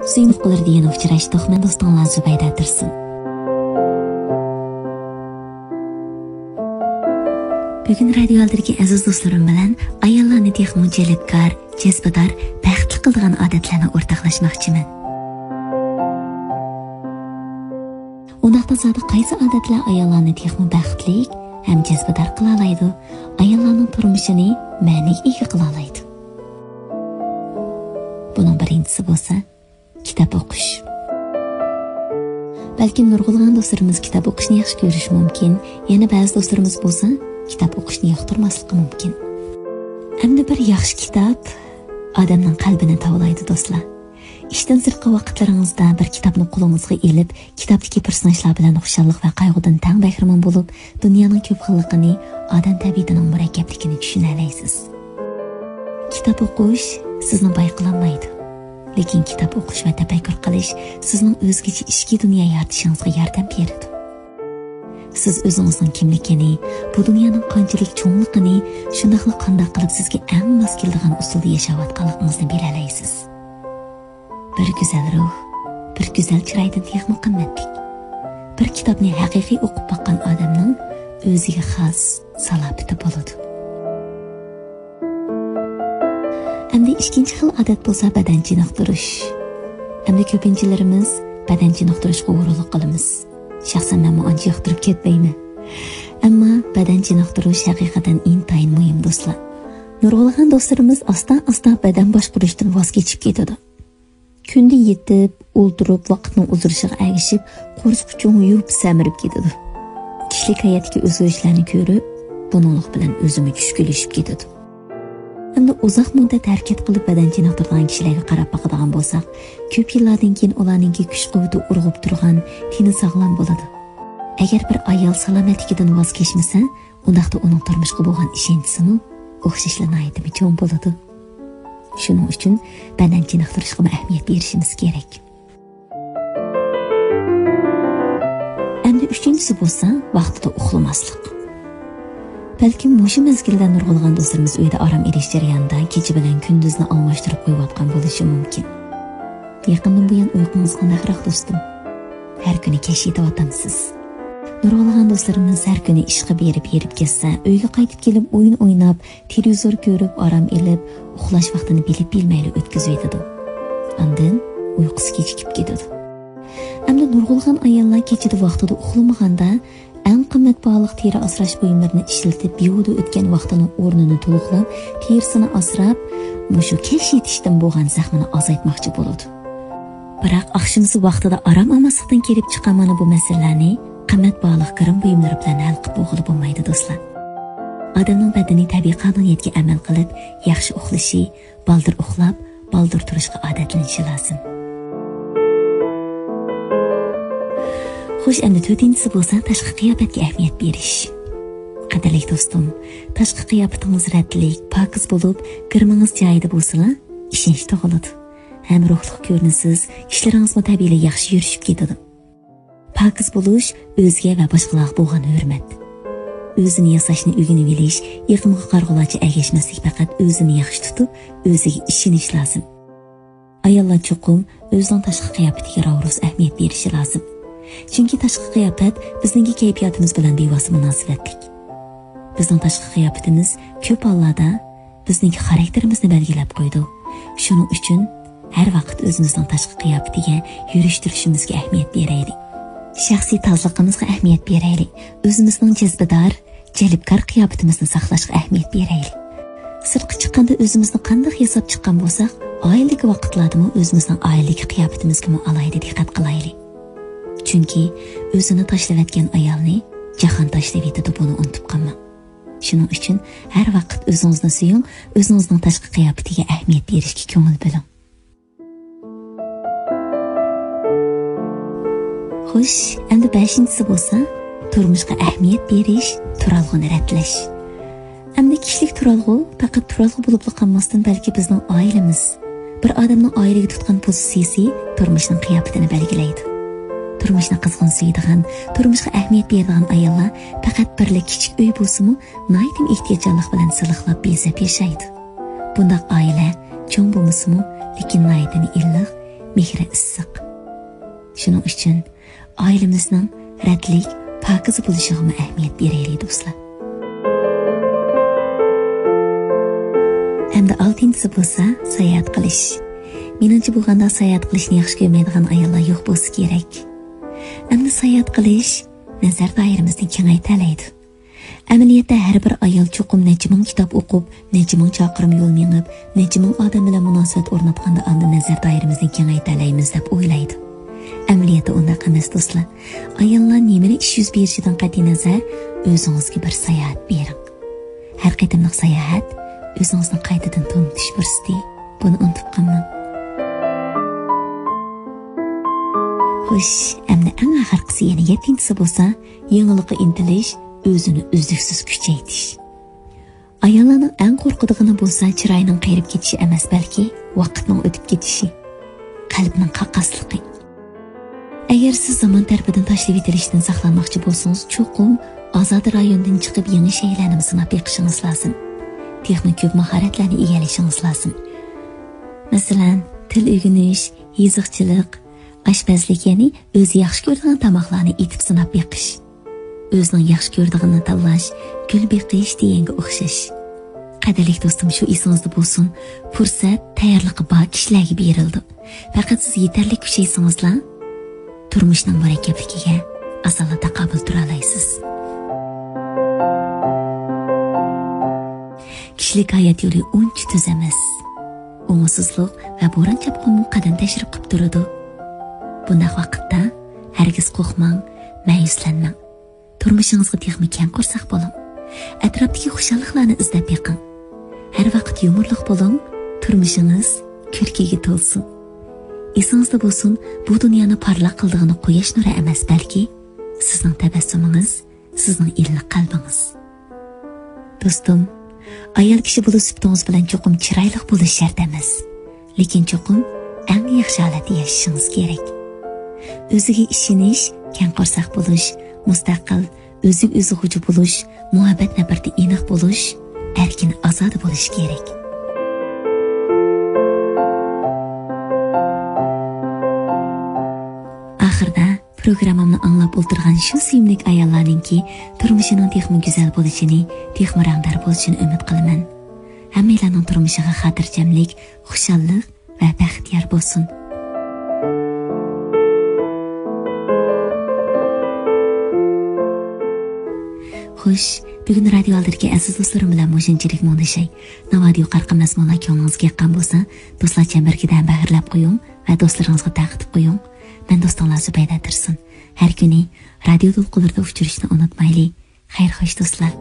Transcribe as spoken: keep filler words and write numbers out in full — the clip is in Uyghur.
سۆيۈم ئوقلىرىدا يەنە ئۇچراشتۇق. مەن دوستۇڭلار زۇبەيدە تۇرسۇن. بۈگۈن رادىيو ئالدىدىكى ئەزىز دوستلىرىم بىلەن ئاياللارنى تېخىمۇ جەلپكار، جەزبىدار، بەختلىك قىلىدىغان ئادەتلەرنى ئورتاقلاشماقچىمەن. ئۇنداقتا زادى قايسى ئادەتلەر ئاياللارنى تېخىمۇ بەختلىك ھەم جەزبىدار قىلالايدۇ؟ ئاياللارنىڭ تۇرمۇشىنى مەنىگە ئىگە قىلالايدۇ؟ بۇنىڭ بىرىنچىسى بولسا، كىتاب ئوقۇش. بەلكىم نۇرغۇنلىغان دوستلىرىمىز كىتاب ئوقۇشنى ياخشى كۆرۈشى مۇمكىن، يەنە بەزى دوستلىرىمىز بولسا كىتاب ئوقۇشنى ياقتۇرماسلىقى مۇمكىن. ئەمدى بىر ياخشى كىتاب ئادەمنىڭ قەلبىنى تاۋلايدۇ، دوستلار. ئىشتىن سىرتقى ۋاقىتلىرىڭىزدا بىر كىتابنى قولىڭىزغا ئېلىپ، كىتابتىكى پېرسوناژلار بىلەن خۇشاللىق ۋە قايغۇدىن تەڭ بەھرىمەن بولۇپ، دۇنيانىڭ كۆپ خىللىقىنى، ئادەم تەبىئىتىنىڭ مۇرەككەپلىكىنى چۈشىنەلەيسىز. كىتاب ئوقۇش سىزنى باي قىلالمايدۇ، لېكىن كىتاب ئوقۇش ۋە تەپەككۇر قىلىش سىزنىڭ ئۆزگىچە ئىچكى دۇنيا يارىتىشىڭىزغا ياردەم بېرىدۇ. سىز ئۆزىڭىزنىڭ كىملىكىنى، بۇ دۇنيانىڭ قانچىلىك چوڭلۇقىنى، شۇنداقلا قانداق قىلىپ سىزگە ئەڭ ماس كېلىدىغان ئۇسۇلدا ياشاۋاتقانلىقىڭىزنى بىلەلەيسىز. بىر گۈزەل روھ، بىر گۈزەل چىرايدىن تېخىمۇ قىممەتلىك. بىر كىتابنى ھەقىقىي ئوقۇپ باققان ئادەمنىڭ ئۆزىگە خاس سالاپىتى بولىدۇ. ئەمدى ئىككىنچى خىل ئادەت بولسا بەدەن چېنىقتۇرۇش. ئەمدى كۆپىنچىلىرىمىز بەدەن چېنىقتۇرۇشقا ھۇرۇنلۇق قىلىمىز. شەخسەن مەنمۇ ئانچە ياقتۇرۇپ كەتمەيمەن. ئەمما بەدەن چېنىقتۇرۇش ھەقىقەتەن ئىنتايىن مۇھىم، دوستلار. نۇرغۇنلىغان دوستلىرىمىز ئاستا-ئاستا بەدەن باشقۇرۇشتىن ۋاز كېچىپ كېتىدۇ. كۈندە يېتىپ، ئولتۇرۇپ، ۋاقىتنىڭ ئۇزىرىشىغا ئەگىشىپ، قورسىقى چوڭىيىپ، سەمرىپ كېتىدۇ. كىشىلىك ھاياتتىكى ئۆزگىرىشلەرنى كۆرۈپ، بۇنىڭلىق بىلەن ئۆزىمۇ چۈشكۈنلىشىپ كېتىدۇ. ئەمدى ئۇزاق مۇددەت ھەرىكەت قىلىپ بەدەن چېنىقتۇرىدىغان كىشىلەرگە قاراپ باقىدىغان بولساق، كۆپ يىللاردىن كېيىن ئۇلارنىڭكى كۈچ-قۇۋۋىتى ئۇرغۇپ تۇرغان، تېنى ساغلام بولىدۇ. ئەگەر بىر ئايال سالامەتلىكىدىن ۋاز كەچمىسە، ئۇنداقتا ئۇنىڭ تۇرمۇشقا بولغان ئىشەنچىسىمۇ ئوخشاشلا ناھايىتىمۇ چوڭ بولىدۇ. شۇنىڭ ئۈچۈن بەدەن چېنىقتۇرۇشقىمۇ ئەھمىيەت بېرىشىمىز كېرەك. ئەمدى ئۈچىنچىسى بولسا، ۋاقتىدا ئۇخلىماسلىق. بەلكىم مۇشۇ مەزگىلدە نۇرغۇنلىغان دوستلىرىمىز ئۆيدە ئارام ئېلىش جەريانىدا كېچە بىلەن كۈندۈزنى ئالماشتۇرۇپ قويۇۋاتقان بولۇشى مۇمكىن. يېقىندىن بۇيان ئۇيقۇڭىز قانداقراق، دوستۇم؟ ھەر كۈنى كەچ يېتىۋاتامسىز؟ نۇرغۇنلىغان دوستلىرىمىز ھەر كۈنى ئىشقا بېرىپ، ھېرىپ كەتسە، ئۆيگە قايتىپ كېلىپ ئويۇن ئويناپ، تېلېۋىزور كۆرۈپ، ئارام ئېلىپ، ئۇخلاش ۋاقتىنى بىلىپ بىلمەيلا ئۆتكۈزۈۋېتىدۇ. ئاندىن ئۇيقۇسى كېچىكىپ كېتىدۇ. ئەمدى نۇرغۇنلىغان ئاياللار كېچىدە ۋاقتىدا ئۇخلىمىغاندا، ئەڭ قىممەت باھالىق تېرە ئاسراش بۇيۇملىرىنى ئىشلىتىپ، بىھۇدە ئۆتكەن ۋاقتىنىڭ ئورنىنى تولۇقلاپ، تېرىسىنى ئاسراپ، مۇشۇ كەچ يېتىشتىن بولغان زەخمىنى ئازايتماقچى بولىدۇ. بىراق ئاخشىمىسى ۋاقتىدا ئارام ئالماسلىقتىن كېلىپ چىققان مانا بۇ مەسىلىلەرنى قىممەت باھالىق گىرىم بۇيۇملىرى بىلەن ھەل قىلىپ بولغىلى بولمايدۇ، دوستلار. ئادەمنىڭ بەدىنى تەبىئىي قانۇنىيەتكە ئەمەل قىلىپ، ياخشى ئۇخلىشى، بالدۇر ئۇخلاپ، بالدۇر تۇرۇشقا ئادەتلىنىشى لازىم. خوش، ئەمدى تۆتىنچىسى بولسا تاشقى قىياپەتكە ئەھمىيەت بېرىش. قەدىرلىك دوستۇم، تاشقى قىياپىتىڭىز رەتلىك، پاكىز بولۇپ، گىرىمىڭىز جايىدا بولسىلا، ئىشەنچ تۇغۇلىدۇ. ھەم روھلۇق كۆرۈنىسىز، ئىشلىرىڭىزمۇ تەبىئىيلا ياخشى يۈرۈشۈپ كېتىدۇ. پاكىز بولۇش، ئۆزىگە ۋە باشقىلارغا بولغان ھۆرمەت. ئۆزىنى ياساشنى ئۆگىنىۋېلىش، ئېقىمغا قارىغۇلارچە ئەگەشمەسلىك، پەقەت ئۆزىنى ياخشى تۇتۇپ، ئۆزىگە ئىشىنىش لازىم. ئاياللار چوقۇم ئۆزىنىڭ تاشقى قىياپىتىگە راۋۇرۇس ئەھمىيەت بېرىشى لازىم. چۈنكى تاشقى قىياپەت بىزنىڭكى كەيپىياتىمىز بىلەن بىۋاسىتە مۇناسىۋەتلىك. بىزنىڭ تاشقى قىياپىتىمىز كۆپ ھاللاردا بىزنىڭكى خاراكتېرىمىزنى بەلگىلەپ قويىدۇ. شۇنىڭ ئۈچۈن ھەر ۋاقىت ئۆزىمىزنىڭ تاشقى قىياپىتىگە، يۈرۈش-تۇرۇشىمىزغا ئەھمىيەت بېرەيلى. شەخسىي تازىلىقىمىزغا ئەھمىيەت بېرەيلى. ئۆزىمىزنىڭ جەزبىدار، جەلپكار قىياپىتىمىزنى ساقلاشقا ئەھمىيەت بېرەيلى. سىرتقا چىققاندا ئۆزىمىزنى قانداق ياساپ چىققان بولساق، ئائىلىدىكى ۋاقىتلاردىمۇ ئۆزىمىزنىڭ ئائىلىدىكى قىياپىتىمىزگىمۇ ئالاھىدە دىققەت قىلايلى. چۈنكى ئۆزىنى تاشلىۋەتكەن ئايالنى جاھان تاشلىۋېتىدۇ، بۇنى ئۇنتۇپ قالماڭ. شۇنىڭ ئۈچۈن ھەر ۋاقىت ئۆزىڭىزنى سۆيۈڭ، ئۆزىڭىزنىڭ تاشقى قىياپىتىگە ئەھمىيەت بېرىشكە كۆڭۈل بۆلۈڭ. خوش، ئەمدى بەشىنچىسى بولسا، تۇرمۇشقا ئەھمىيەت بېرىش، تۇرالغۇنى رەتلەش. ئەمدى كىشىلىك تۇرالغۇ پەقەت تۇرالغۇ بولۇپلا قالماستىن، بەلكى بىزنىڭ ئائىلىمىز، بىر ئادەمنىڭ ئائىلىگە تۇتقان پوزىتسىيىسى تۇرمۇشنىڭ قىياپىتىنى بەلگىلەيدۇ. تۇرمۇشنى قىزغىن سۆيىدىغان، تۇرمۇشقا ئەھمىيەت بېرىدىغان ئاياللار پەقەت بىرلا كىچىك ئۆي بولسىمۇ، ناھايىتىمۇ ئېھتىياتچانلىق بىلەن سىلىقلاپ، بېزەپ ياشايدۇ. بۇنداق ئائىلە چوڭ بولمىسىمۇ، لېكىن ناھايىتىمۇ ئىللىق، مېھرى ئىسسىق. شۇنىڭ ئۈچۈن ئائىلىمىزنىڭ رەتلىك، پاكىز بولۇشىغىمۇ ئەھمىيەت بېرەيلى، دوستلار. ئەمدى ئالتىنچىسى بولسا ساياھەت قىلىش. مېنىڭچە بولغاندا ساياھەت قىلىشنى ياخشى كۆرمەيدىغان ئاياللار يوق بولسا كېرەك. ئەمدى ساياھەت قىلىش نەزەر دائىرىمىزنى كېڭەيتەلەيدۇ. ئەمەلىيەتتە ھەر بىر ئايال چوقۇم نەچچە مىڭ كىتاب ئوقۇپ، نەچچە مىڭ چاقىرىم يول مېڭىپ، نەچچە مىڭ ئادەم بىلەن مۇناسىۋەت ئورناتقاندا ئاندىن نەزەر دائىرىمىزنى كېڭەيتەلەيمىز دەپ ئويلايدۇ. ئەمەلىيەتتە ئۇنداق ئەمەس، دوستلار. ئاياللار نېمىلا ئىش يۈز بېرىشىدىن قەتئىينەزەر، ئۆزىڭىزگە بىر ساياھەت بېرىڭ. ھەر قېتىملىق ساياھەت ئۆزىڭىزنى قايتىدىن تونۇتۇش پۇرسىتى. بۇنى ئۇنتۇپ قالماڭ. خوش، ئەمدى ئەڭ ئاخىرقىسى، يەنى يەتتىنچىسى بولسا يېڭىلىققا ئىنتىلىش، ئۆزىنى ئۈزلۈكسىز كۈچەيتىش. ئاياللارنىڭ ئەڭ قورقىدىغىنى بولسا چىراينىڭ قېرىپ كېتىشى ئەمەس، بەلكى ۋاقىتنىڭ ئۆتۈپ كېتىشى، قەلبنىڭ قاقاسلىقى. ئەگەر سىز زامان تەرىپىدىن تاشلىۋېتىلىشتىن ساقلانماقچى بولسىڭىز، چوقۇم ئازادە رايوندىن چىقىپ، يېڭى شەيئىلەرنىمۇ سىناپ بېقىشىڭىز لازىم. تېخىمۇ كۆپ ماھارەتلەرنى ئىگىلىشىڭىز لازىم. مەسىلەن، تىل ئۆگىنىش، يېزىقچىلىق، ئاشپەزلىك، يەنى ئۆزى ياخشى كۆرىدىغان تاماقلارنى ئېتىپ سىناپ بېقىش. ئۆزىنىڭ ياخشى كۆرىدىغىنىنى تاللاش، گۈل بېقىش دېگەنگە ئوخشاش. قەدىرلىك دوستۇم، شۇ ئېسىڭىزدە بولسۇن، پۇرسەت تەييارلىقى بار كىشىلەرگە بېرىلىدۇ. پەقەت سىز يېتەرلىك كۈچەيسىڭىزلا، تۇرمۇشنىڭ مۇرەككەپلىكىگە ئاسانلا تاقابىل تۇرالايسىز. كىشىلىك ھايات يولى ئۇنچە تۈز ئەمەس. ئوڭۇشسىزلىق ۋە بوران-چاپقۇنمۇ قەدەم تەشرىپ قىپ تۇرىدۇ. بۇنداق ۋاقىتتا ھەرگىز قورقماڭ، مەيۈسلەنمەڭ. تۇرمۇشىڭىزغا تېخىمۇ كەڭ قورساق بولۇڭ. ئەتراپتىكى خۇشاللىقلارنى ئىزدەپ بېقىڭ. ھەر ۋاقىت يۇمۇرلۇق بولۇڭ، تۇرمۇشىڭىز كۈلكىگە تولسۇن. ئېسىڭىزدە بولسۇن، بۇ دۇنيانى پارلاق قىلىدىغىنى قۇياش نۇرى ئەمەس، بەلكى سىزنىڭ تەبەسسۇمىڭىز، سىزنىڭ ئىللىق قەلبىڭىز. دوستۇم، ئايال كىشى بولۇش سۈپىتىڭىز بىلەن چوقۇم چىرايلىق بولۇش شەرت ئەمەس، لېكىن چوقۇم ئەڭ ياخشى ھالەتتە ياشىشىڭىز كېرەك. ئۆزىگە ئىشىنىش، كەڭ قورساق بولۇش، مۇستەقىل، ئۆزىگە ئۆزى خوجا بولۇش، مۇھەببەت نەپرىتى ئېنىق بولۇش، ئەركىن، ئازادە بولۇش كېرەك. ئاخىردا پروگراممامنى ئاڭلاپ ئولتۇرغان شۇ سۆيۈملۈك ئاياللارنىڭكى تۇرمۇشىنىڭ تېخىمۇ گۈزەل بولۇشىنى، تېخىمۇ رەڭدار بولۇشىنى ئۈمىد قىلىمەن. ھەممەيلەننىڭ تۇرمۇشىغا خاتىرجەملىك، خۇشاللىق ۋە بەخت يار بولسۇن. خوش، بۈگۈن رادىيو ئالدىدىكى ئەزىز دوستلىرىم بىلەن مۇشۇنچىلىك مۇڭدىشاي. ناۋادا يۇقىرىقى مەزمۇنلار كۆڭلىڭىزگە ياققان بولسا، دوستلار چەمبىرىكىدە بەھرلەپ قويۇڭ ۋە دوستلىرىڭىزغا تارقىتىپ قويۇڭ. مەن دوستۇڭلار زۇبەيدە تۇرسۇن. ھەر كۈنى رادىيو دولقۇنلىرىدا ئۇچرىشىشنى ئۇنتۇمايلى. خەير خوش دوستلار.